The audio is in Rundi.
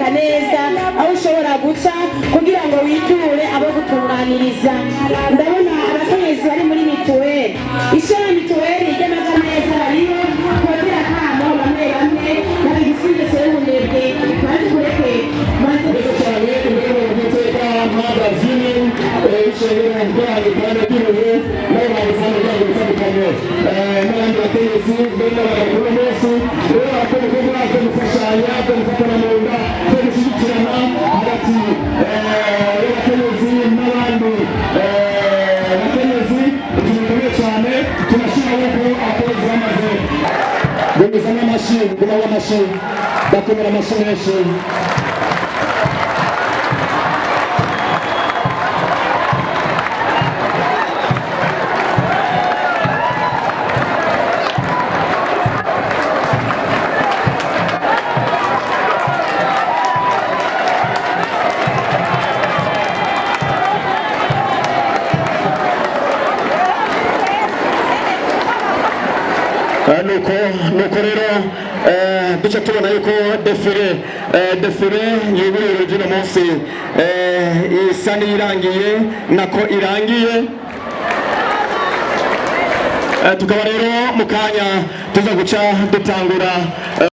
Kukwereka neza aho ushobora guca kugira ngo witure abo gutunganiriza. Ndabona abakenyezi bari muri mituweli, ishami mituweli ry'amagara meza, bariho twotera akamo bamwe bamwe babigisingeso y'ubunebwe, maze kureke maze. Neza cyane, imbere mu magazine ishengero ryanyu kandi ry'ibihe n'abantu ryanyu bitandukanye n'abandi bategetsi mbere n'abagabo. Kuri uno munsi rero barakora ibikorwa byo gufashanya, byo gufatana mu nda, byo gushyigikirana hagati y'abakenyezi n'abandi bakenyezi, ikintu gikomeye cyane. Tunashima yuko abakenyezi bamaze bemeza n'amashyi, gumaho amashyi, bakomera amashyi menshi. Nuko rero duca tubona yuko défilé yugurura ry'uno munsi isa n'irangiye, nako irangiye. Tukaba rero mu kanya tuza guca dutangura.